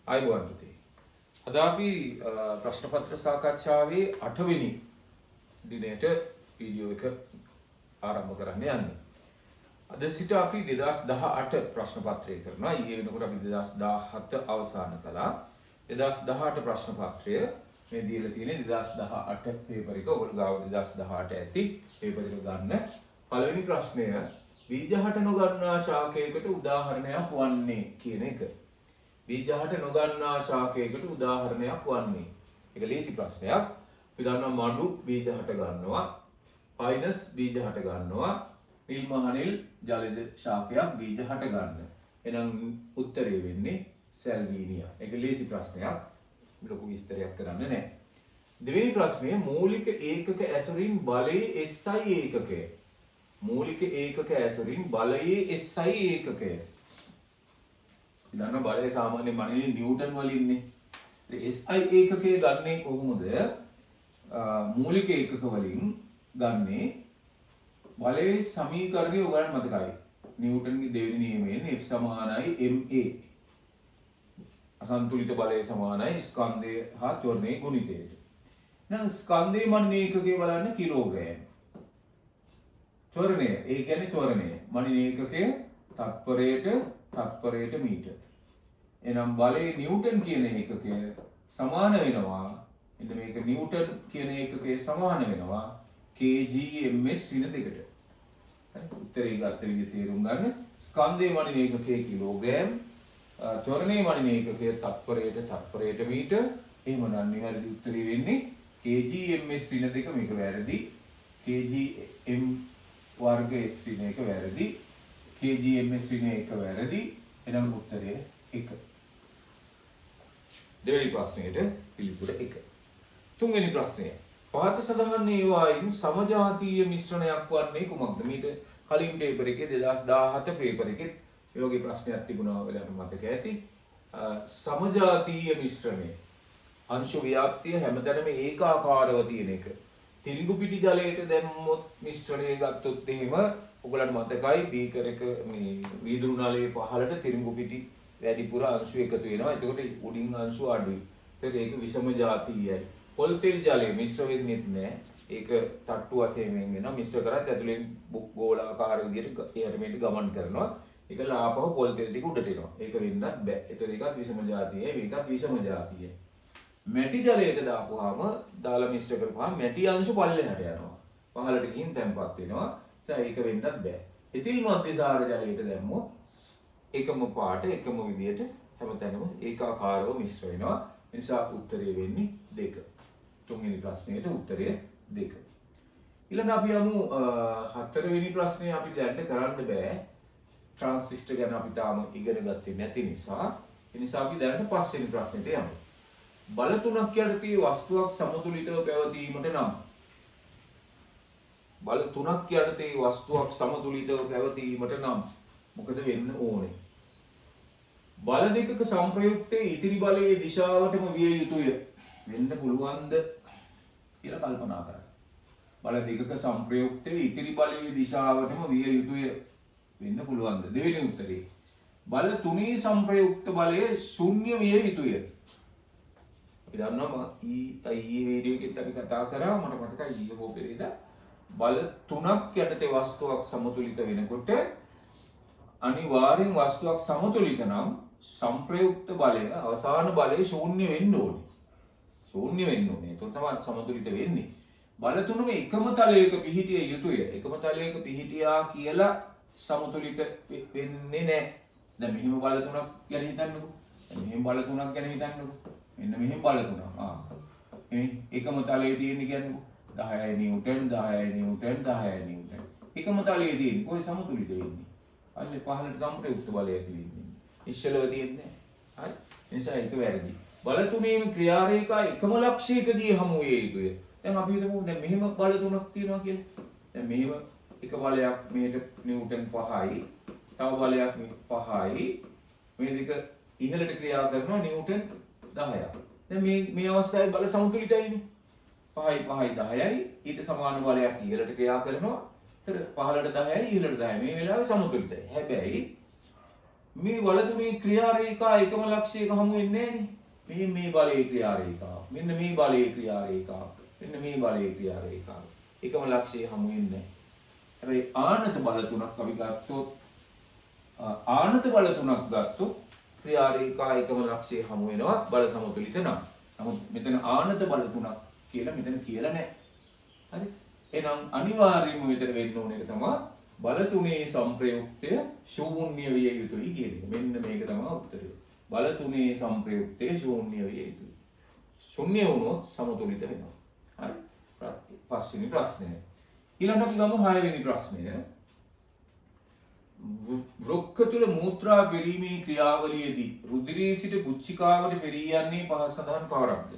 ආයුබෝවන් පුතේ. අද අපි ප්‍රශ්න පත්‍ර සාකච්ඡාවේ 8 වෙනි දිනයට වීඩියෝ එක ආරම්භ කරන්න යන්නේ. අද සිට අපි 2018 ප්‍රශ්න පත්‍රය කරනවා. ඊයේ වෙනකොට අපි 2017 අවසන් කළා. 2018 ප්‍රශ්න පත්‍රය මේ දීලා තියෙන්නේ 2018 පේපර් එක. ඔයගොල්ලෝ ගාව 2018 ඇති පේපර් එක ගන්න. පළවෙනි ප්‍රශ්නය බීජ හට නොගන්නා ශාකයකට උදාහරණයක් වන්නේ කියන එක. බීජ හට නොගන්නා ශාකයකට උදාහරණයක් වන්නේ. ඒක ලේසි ප්‍රශ්නයක්. අපි දන්නවා මඩු බීජ හට ගන්නවා. පයිනස් බීජ හට ගන්නවා. නිල් මහනිල් ජලජ ශාකයක් බීජ හට ගන්න. එහෙනම් උත්තරේ වෙන්නේ සැල්වීනියා. ඒක ලේසි ප්‍රශ්නයක්. ලොකු විස්තරයක් කරන්න නැහැ. දෙවෙනි ප්‍රශ්නය මූලික ඒකක ඇසුරින් බලයේ SI ඒකකය. මූලික ඒකක ඇසුරින් බලයේ SI ඒකකය. අපි දන්නවා බලය සාමාන්‍ය මනින්නේ නිව්ටන් වලින්නේ. ඉතින් SI ඒකකය ගන්නේ කොහොමද? මූලික ඒකක වලින් ගන්නේ බලයේ සමීකරණය ඔයාලට මතකයි. නිව්ටන්ගේ දෙවෙනි නියමයෙන් F සමානයි ma. අසන්තුලිත බලය සමානයි ස්කන්ධය හා ත්වරණයේ ගුණිතයට. එහෙනම් ස්කන්ධයේ මනින ඒකකය බලන්න කිලෝග්‍රෑම්. ත්වරණය, ඒ කියන්නේ ත්වරණය. මනින ඒකකය තත්පරයට තත්පරයට මීටර්. එහෙනම් බලයේ නිව්ටන් කියන ඒකකය සමාන වෙනවා. මෙන්න මේක නිව්ටන් කියන ඒකකය සමාන වෙනවා kgms ඍණ දෙකට. හරි, උත්තරේ ගත්ත විදිහ තේරුම් ගන්න. ස්කන්ධයේ මනින ඒකකය කිලෝග්‍රෑම්, ත්වරණයේ මනින ඒකකය තත්පරයට තත්පරයට මීටර්. එහෙමනම් නිවැරදි උත්තරේ වෙන්නේ kgms ඍණ දෙක. මේක වැරදි. kgm වර්ග s ඍණ එක වැරදි. kgms ඍණ එක වැරදි. එහෙනම් උත්තරය 1. දෙවෙනි ප්‍රශ්නයට පිළිතුර 1. තුන්වෙනි ප්‍රශ්නය. පහත සඳහන් ඒවායින් සමජාතීය මිශ්‍රණයක් වන්නේ කුමක්ද? මීට කලින් පේපර් එකේ 2017 පේපර් එකේ ඒ වගේ ප්‍රශ්නයක් තිබුණා ඔයාලට මතක ඇති. සමජාතීය මිශ්‍රණය. අංශු ව්‍යාප්තිය හැමතැනම ඒකාකාරව තියෙන එක. තිරිඟු පිටි ජලයට දැම්මොත් මිශ්‍රණය ගත්තොත් එහෙම ඔයගොල්ලන්ට මතකයි බීකර් එක මේ වීදුරු නලයේ පහළට තිරිඟු පිටි වැඩිපුර අංශු එකතු වෙනවා. එතකොට උඩින් අංශු අඩුයි. එතකොට ඒක විෂම ජාතීයයි. පොල් තෙල් ජලය මිශ්‍ර වෙන්නෙත් නෑ. ඒක තට්ටු වශයෙන් වෙන් වෙනවා. මිශ්‍ර කරත් ඇතුලෙන් ගෝලාකාර විදියට එහාට මෙහාට ගමන් කරනවා. ඒක ලාපහු පොල් තෙල් ටික උඩට එනවා. ඒක වෙන්නත් බෑ. එතකොට ඒකත් විෂම ජාතීයයි. මේකත් විෂම ජාතීයයි. මැටි ජලයට දාපුවාම දාලා මිශ්‍ර කරපුවාම මැටි අංශු පල්ලෙහාට යනවා. පහළට ගිහින් තැම්පත් වෙනවා. ඒ ඒක වෙන්නත් බෑ. ඉතිල් මධ්‍යසාර ජලයට දැම්මොත් එකම පාට එකම විදියට හැමතැනම ඒකාකාරව මිශ්‍ර වෙනවා. ඒ නිසා උත්තරය වෙන්නේ 2. තුන්වෙනි ප්‍රශ්නයට උත්තරය 2. ඊළඟ අපි යමු හතරවෙනි ප්‍රශ්නය අපි දැන් කරන්න බෑ. ට්‍රාන්සිස්ටර් ගැන අපි තාම ඉගෙන ගත්තේ නැති නිසා. ඒ නිසා අපි දැනට පස්වෙනි ප්‍රශ්නෙට යමු. බල තුනක් යටතේ වස්තුවක් සමතුලිතව පැවතීමට නම්, බල තුනක් යටතේ වස්තුවක් සමතුලිතව පැවතීමට නම් මොකද වෙන්න ඕනේ? බල දෙකක සංප්‍රයුක්තයේ ඉතිරි බලයේ දිශාවටම විය යුතුය. වෙන්න පුළුවන්ද කියලා කල්පනා කරන්න. බල දෙකක සංප්‍රයුක්තයේ ඉතිරි බලයේ දිශාවටම විය යුතුය. වෙන්න පුළුවන්ද? දෙවෙනි උත්තරේ. බල තුනේ සංප්‍රයුක්ත බලය ශූන්‍ය විය යුතුය. අපි දන්නවා මම ඊයේ වීඩියෝ එකෙත් අපි කතා කරා, මට මතකයි ඊයේ හෝ පෙරේදා, බල තුනක් යටතේ වස්තුවක් සමතුලිත වෙනකොට අනිවාර්යෙන් වස්තුවක් සමතුලිත නම් සංප්‍රයුක්ත බලය අවසාන බලය ශූන්‍ය වෙන්න ඕනේ. ශූන්‍ය වෙන්න ඕනේ. එතකොට තමයි සමතුලිත වෙන්නේ. බල තුනම එකම තලයක පිහිටිය යුතුය. එකම තලයක පිහිටියා කියලා සමතුලිත වෙන්නේ නැහැ. දැන් මෙහෙම බල තුනක් ගැන හිතන්නකෝ. දැන් මෙහෙම බල තුනක් ගැන හිතන්නකෝ. මෙන්න මෙහෙම බල තුනක්. මේ එකම තලයේ තියෙන කියන්නකෝ. 10 නිව්ටන්, 10 නිව්ටන්, 10 නිව්ටන්. එකම තලයේ තියෙන කොහේ සමතුලිත වෙන්නේ? පස්සේ පහළට සංප්‍රයුක්ත බලය ඇති වෙන්නේ. ඉස්සලව තියෙන්නේ නැහැ. හරි. ඒ නිසා ඒක වැරදි. බල තුනේම ක්‍රියා රේඛා එකම ලක්ෂයකදී හමු විය යුතුය. දැන් අපි හිතමු දැන් මෙහෙම බල තුනක් තියෙනවා කියලා. දැන් මෙහෙම එක බලයක් මෙහෙට නිව්ටන් 5යි, තව බලයක් මේ 5යි. මේ දෙක ඉහළට ක්‍රියා කරනවා නිව්ටන් 10ක්. දැන් මේ මේ අවස්ථාවේ බල සමතුලිතයිනේ. 5යි 5යි 10යි, ඊට සමාන බලයක් ඉහළට ක්‍රියා කරනවා. ඒතර පහළට 10යි ඉහළට 10යි. මේ වෙලාවේ සමතුලිතයි. හැබැයි මේ බල තුනේ ක්‍රියා රේඛා එකම ලක්ෂයක හමු වෙන්නේ නැහනේ. මේ මේ බලයේ ක්‍රියා රේඛාව. මෙන්න මේ බලයේ ක්‍රියා රේඛාව. මෙන්න මේ බලයේ ක්‍රියා රේඛාව. එකම ලක්ෂයේ හමු වෙන්නේ නැහැ. හැබැයි ආනත බල තුනක් අපි ගත්තොත්, ආනත බල තුනක් ගත්තොත් ක්‍රියා රේඛා එකම ලක්ෂයේ හමු වෙනවා බල සමතුලිත නම්. නමුත් මෙතන ආනත බල තුනක් කියලා මෙතන කියලා නැහැ. හරි? එහෙනම් අනිවාර්යයෙන්ම මෙතන වෙන්න ඕන එක තමයි බල තුනේ සංප්‍රයුක්තය ශූන්‍ය විය යුතුයි කියන එක. මෙන්න මේක තමයි උත්තරය. බල තුනේ සංප්‍රයුක්තය ශූන්‍ය විය යුතුයි. ශූන්‍ය වුණොත් සමතුලිත වෙනවා. හරි? පස්වෙනි ප්‍රශ්නය. ඊළඟට අපි ගමු හයවෙනි ප්‍රශ්නය. වෘක්ක තුල මූත්‍රා පෙරීමේ ක්‍රියාවලියේදී රුධිරයේ සිට ගුච්ඡිකාවට පෙරී යන්නේ පහත සඳහන් කවරක්ද?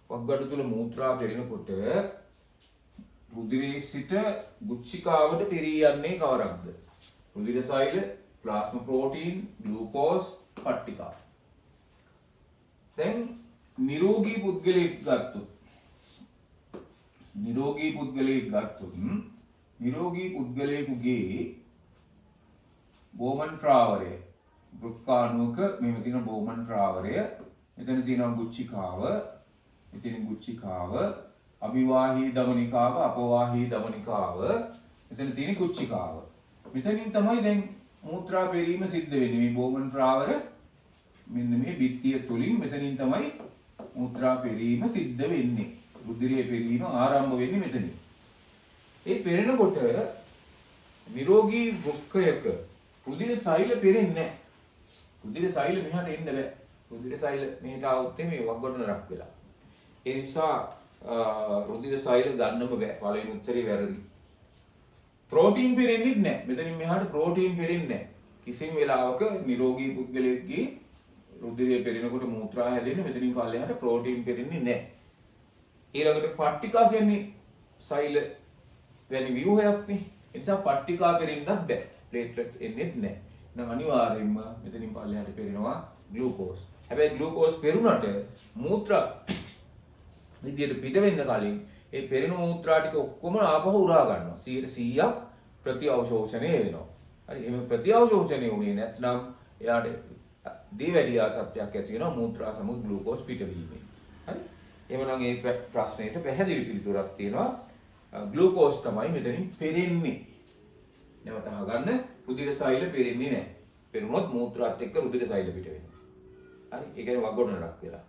වකුගඩු තුල මූත්‍රා පෙරෙනකොට රුධිරයේ සිට ගුච්ඡිකාවට පෙරී යන්නේ කවරක්ද? රුධිර සෛල, ප්ලාස්මා ප්‍රෝටීන්, ග්ලූකෝස්, පට්ටිකා. දැන් නිරෝගී පුද්ගලයෙක් ගත්තොත්, නිරෝගී පුද්ගලයෙක් ගත්තොත්, නිරෝගී පුද්ගලයෙකුගේ බෝමන් ප්‍රාවරය, වෘක්කාණුවක මෙහෙම තියෙන බෝමන් ප්‍රාවරය, මෙතන තියෙනවා ගුච්ඡිකාව, මෙතන ගුච්ඡිකාව, අභිවාහී දමනිකාව, අපවාහී දමනිකාව, මෙතන තියෙන ගුච්ඡිකාව. මෙතනින් තමයි දැන් මූත්‍රා පෙරීම සිද්ධ වෙන්නේ. මේ බෝමන් ප්‍රාවර මෙන්න මේ බිත්තිය තුලින් මෙතනින් තමයි මූත්‍රා පෙරීම සිද්ධ වෙන්නේ. රුධිරයේ පෙරීම ආරම්භ වෙන්නේ මෙතනින්. ඒ පෙරෙනකොට නිරෝගී වෘක්කයක රුධිර සෛල පෙරෙන්නේ නැහැ. රුධිර සෛල මෙහාට එන්න බෑ. රුධිර සෛල මෙහෙට ආවොත් මේ වකුගඩු නරක් වෙලා. ඒ නිසා රුධිර සෛල ගන්නම බෑ. පළවෙනි උත්තරේ වැරදි. ප්‍රෝටීන් පෙරෙන්නෙත් නැහැ. මෙතනින් මෙහාට ප්‍රෝටීන් පෙරෙන්නේ නැහැ. කිසිම වෙලාවක නිරෝගී පුද්ගලයෙක්ගේ රුධිරය පෙරෙනකොට මූත්‍රා හැදෙන්නේ මෙතනින් පල්ලෙහාට ප්‍රෝටීන් පෙරෙන්නේ නැහැ. ඊළඟට පට්ටිකා කියන්නේ සෛල වැනි ව්‍යුහයක් නේ. ඒ නිසා පට්ටිකා පෙරෙන්නත් බෑ. ප්ලේට්ලට් එන්නෙත් නැහැ. එහෙනම් අනිවාර්යයෙන්ම මෙතනින් පල්ලෙහාට පෙරෙනවා ග්ලූකෝස්. හැබැයි ග්ලූකෝස් පෙරුණට මූත්‍රා විදියට පිට වෙන්න කලින් ඒ පෙරෙන මූත්‍රා ටික ඔක්කොම ආපහු උරා ගන්නවා. 100%ක් ප්‍රතිඅවශෝෂණය වෙනවා. හරි, එහෙම ප්‍රතිඅවශෝෂණය වුණේ නැත්නම් එයාට දියවැඩියා තත්ත්වයක් ඇති වෙනවා මූත්‍රා සමග ග්ලූකෝස් පිටවීමෙන්. හරි, එහෙමනම් ඒ ප්‍රශ්නෙට පැහැදිලි පිළිතුරක් තියෙනවා. ග්ලූකෝස් තමයි මෙතනින් පෙරෙන්නේ. නැවත අහගන්න, රුධිර සෛල පෙරෙන්නේ නැහැ. පෙරුණොත් මූත්‍රාත් එක්ක රුධිර සෛල පිට වෙනවා. හරි, ඒ කියන්නේ වකුගඩු නරක් වෙලා.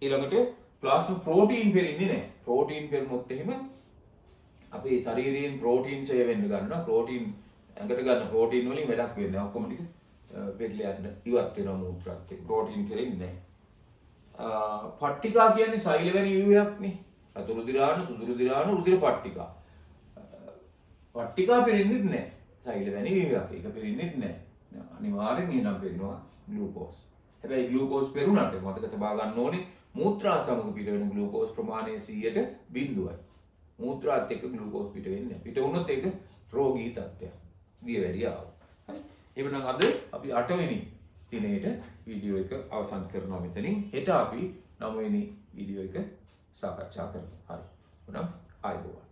ඊළඟට ප්ලාස්මා ප්‍රෝටීන් පෙරෙන්නේ නැහැ. ප්‍රෝටීන් පෙරුණොත් එහෙම අපේ ශරීරයෙන් ප්‍රෝටීන් ක්ෂය වෙන්න ගන්නවා. ප්‍රෝටීන් ඇඟට ගන්න ප්‍රෝටීන් වලින් වැඩක් වෙන්නේ නැහැ. ඔක්කොම ටික පෙරලා යන්න ඉවත් වෙනවා මූත්‍රාත් එක්ක. ප්‍රෝටීන් පෙරෙන්නේ නැහැ. පට්ටිකා කියන්නේ සෛල වැනි ව්‍යුහයක් නේ. රතු රුධිරාණු, සුදු රුධිරාණු, රුධිර පට්ටිකා. පට්ටිකා පෙරෙන්නෙත් නැහැ. සෛල වැනි ව්‍යුහයක්. ඒක පෙරෙන්නෙත් නැහැ. අනිවාර්යෙන් එහෙනම් පෙරෙනවා ග්ලූකෝස්. හැබැයි ග්ලූකෝස් පෙරුණාට මතක තබා ගන්න ඕනේ මූත්‍රා සමග පිට වෙන ග්ලූකෝස් ප්‍රමාණය 100ට 0යි. මූත්‍රාත් එක්ක ග්ලූකෝස් පිට වෙන්නේ නැහැ. පිට වුණොත් ඒක රෝගී තත්ත්වයක්. දියවැඩියාව. හරි. එහෙනම් අද අපි 8 වෙනි දිනේට වීඩියෝ එක අවසන් කරනවා මෙතනින්. හෙට අපි 9 වෙනි වීඩියෝ එක සාකච්ඡා කරමු. හරි. එහෙනම් ආයුබෝවන්.